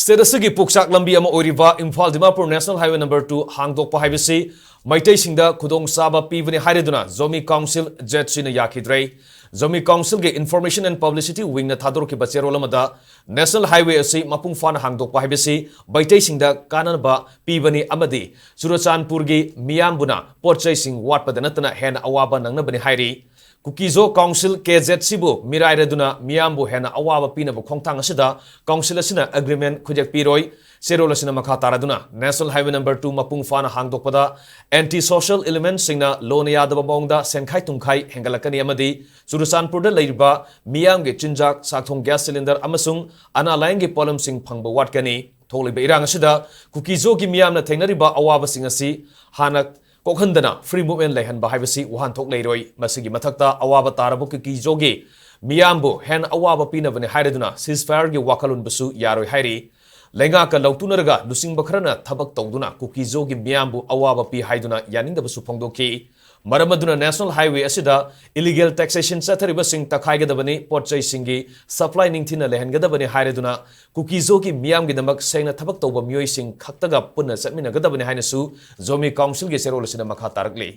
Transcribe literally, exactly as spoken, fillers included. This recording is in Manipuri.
ꯁ꯭ꯇꯦꯠ ꯑꯁꯤꯒꯤ ꯄꯨꯛꯆꯥꯛ ꯂꯝꯕꯤ ꯑꯃ ꯑꯣꯏꯔꯤꯕ Imphal Dimapur national highway number two ꯍꯥꯡꯗꯣꯛꯄ ꯍꯥꯏꯕꯁꯤ ꯃꯩꯇꯩꯁꯤꯡꯗ ꯈꯨꯗꯣꯡꯆꯥꯕ ꯄꯤꯕꯅꯤ ꯍꯥꯏꯔꯗꯨꯅ ꯖꯣꯃꯤ ꯀꯥꯎꯟꯁꯤꯜ, ꯖꯦꯠꯁꯤꯅ ꯌꯥꯈꯤꯗ꯭ꯔꯦ꯫ ꯖꯣꯃꯤ ꯀꯥꯎꯟꯁꯤꯜꯒꯤ Information and Publicity Wingꯅ ꯊꯥꯗꯣꯔꯛꯈꯤꯕ ꯆꯦꯔꯣꯜ ꯑꯃꯗ, ꯅꯦꯁꯅꯦꯜ ꯍꯥꯏꯋꯦ ꯑꯁꯤ ꯃꯄꯨꯡ ꯐꯥꯅ ꯍꯥꯡꯗꯣꯛꯄ ꯍꯥꯏꯕꯁꯤ ꯃꯩꯇꯩꯁꯤꯡꯗ ꯀꯥꯟꯅꯕ ꯄꯤꯕꯅꯤ ꯑꯃꯗꯤ ꯆꯨꯔꯆꯥꯟꯄꯨꯔꯒꯤ ꯃꯤꯌꯥꯝꯕꯨꯅ ꯄꯣꯠ ꯆꯩꯁꯤꯡ ꯋꯥꯠꯄꯗ ꯅꯠꯇꯅ ꯍꯦꯟꯅ ꯑꯋꯥꯕ ꯅꯪꯅꯕꯅꯤ ꯍꯥꯏꯔꯤ꯫ ꯀꯨꯀꯤꯖꯣ ꯀꯥꯎꯟꯁꯤꯜ, ꯀꯦ ꯖꯦꯠ ꯁꯤꯕꯨ ꯃꯤꯔꯥꯏꯔꯗꯨꯅ ꯃꯤꯌꯥꯝꯕꯨ ꯍꯦꯟꯅ ꯑꯋꯥꯕ ꯄꯤꯅꯕ ꯈꯣꯡꯊꯥꯡ ꯑꯁꯤꯗ ꯀꯥꯎꯟꯁꯤꯜ ꯑꯁꯤꯅ ꯑꯦꯒ꯭ꯔꯤꯃꯦꯟ ꯈꯨꯌꯦꯛ ꯄꯤꯔꯣꯏ꯫ ꯆꯦꯔꯣꯜ ꯑꯁꯤꯅ ꯃꯈꯥ ꯇꯥꯔꯗꯨꯅ, ꯅꯦꯁꯅꯦꯜ ꯍꯥꯏꯋꯦ ꯅꯝꯕꯔ ꯇꯨ ꯃꯄꯨꯡ ꯐꯥꯅ ꯍꯥꯡꯗꯣꯛꯄꯗ anti social elementꯁꯤꯡꯅ ꯂꯣꯟꯅ ꯌꯥꯗꯕ ꯃꯑꯣꯡꯗ ꯁꯦꯟꯈꯥꯏ ꯇꯨꯝꯈꯥꯏ ꯍꯦꯟꯒꯠꯂꯛꯀꯅꯤ ꯑꯃꯗꯤ ꯆꯨꯔꯆꯥꯟꯄꯨꯔꯗ ꯂꯩꯔꯤꯕ ꯃꯤꯌꯥꯝꯒꯤ ꯆꯤꯟꯖꯥꯛ, ꯆꯥꯛꯊꯣꯡ ꯒ꯭ꯌꯥꯁ ꯁꯤꯂꯤꯟꯗꯔ ꯑꯃꯁꯨꯡ ꯑꯅꯥ ꯂꯥꯌꯦꯡꯒꯤ ꯄꯣꯠꯂꯝꯁꯤꯡ ꯐꯪꯕ ꯋꯥꯠꯀꯅꯤ꯫ ꯊꯣꯛꯂꯤꯕ ꯏꯔꯥꯡ ꯑꯁꯤꯗ ꯀꯨꯀꯤꯖꯣꯒꯤ ꯃꯤꯌꯥꯝꯅ ꯊꯦꯡꯅꯔꯤꯕ ꯑꯋꯥꯕꯁꯤꯡ ꯑꯁꯤ ꯍꯥꯟꯅ ꯀꯣꯛꯍꯟꯗꯅ free movement ꯂꯩꯍꯟꯕ ꯍꯥꯏꯕꯁꯤ ꯋꯥꯍꯟꯊꯣꯛ ꯂꯩꯔꯣꯏ꯫ ꯃꯁꯤꯒꯤ ꯃꯊꯛꯇ, ꯑꯋꯥꯕ ꯇꯥꯔꯕ ꯀꯨꯀꯤꯖꯣꯒꯤ ꯃꯤꯌꯥꯝꯕꯨ ꯍꯦꯟꯅ ꯑꯋꯥꯕ ꯄꯤꯅꯕꯅꯤ ꯍꯥꯏꯔꯗꯨꯅ ceasefire ꯒꯤ ꯋꯥꯈꯜꯂꯣꯟꯕꯨꯁꯨ ꯌꯥꯔꯣꯏ ꯍꯥꯏꯔꯤ꯫ ꯂꯩꯉꯥꯛꯀ ꯂꯧꯇꯨꯅꯔꯒ ꯂꯨꯆꯤꯡꯕ ꯈꯔꯅ ꯊꯕꯛ ꯇꯧꯗꯨꯅ ꯀꯨꯀꯤꯖꯣꯒꯤ ꯃꯤꯌꯥꯝꯕꯨ ꯑꯋꯥꯕ ꯄꯤ ꯍꯥꯏꯗꯨꯅ ꯌꯥꯅꯤꯡꯗꯕꯁꯨ ꯐꯣꯡꯗꯣꯛꯈꯤ꯫ ꯃꯔꯝ ꯑꯗꯨꯅ, ꯅꯦꯁꯅꯦꯜ ꯍꯥꯏꯋꯦ ꯑꯁꯤꯗ illegal taxation ꯆꯠꯊꯔꯤꯕꯁꯤꯡ ꯇꯛꯈꯥꯏꯒꯗꯕꯅꯤ, ꯄꯣꯠ ꯆꯩꯁꯤꯡꯒꯤ supply ꯅꯤꯡꯊꯤꯅ ꯂꯩꯍꯟꯒꯗꯕꯅꯤ ꯍꯥꯏꯔꯗꯨꯅ, ꯀꯨꯀꯤꯖꯣꯒꯤ ꯃꯤꯌꯥꯝꯒꯤꯗꯃꯛ ꯁꯦꯡꯅ ꯊꯕꯛ ꯇꯧꯕ ꯃꯤꯑꯣꯏꯁꯤꯡ ꯈꯛꯇꯒ ꯄꯨꯟꯅ ꯆꯠꯃꯤꯟꯅꯒꯗꯕꯅꯤ ꯍꯥꯏꯅꯁꯨ ꯖꯣꯃꯤ ꯀꯥꯎꯟꯁꯤꯜꯒꯤ ꯆꯦꯔꯣꯜ ꯑꯁꯤꯅ ꯃꯈꯥ ꯇꯥꯔꯛꯂꯤ꯫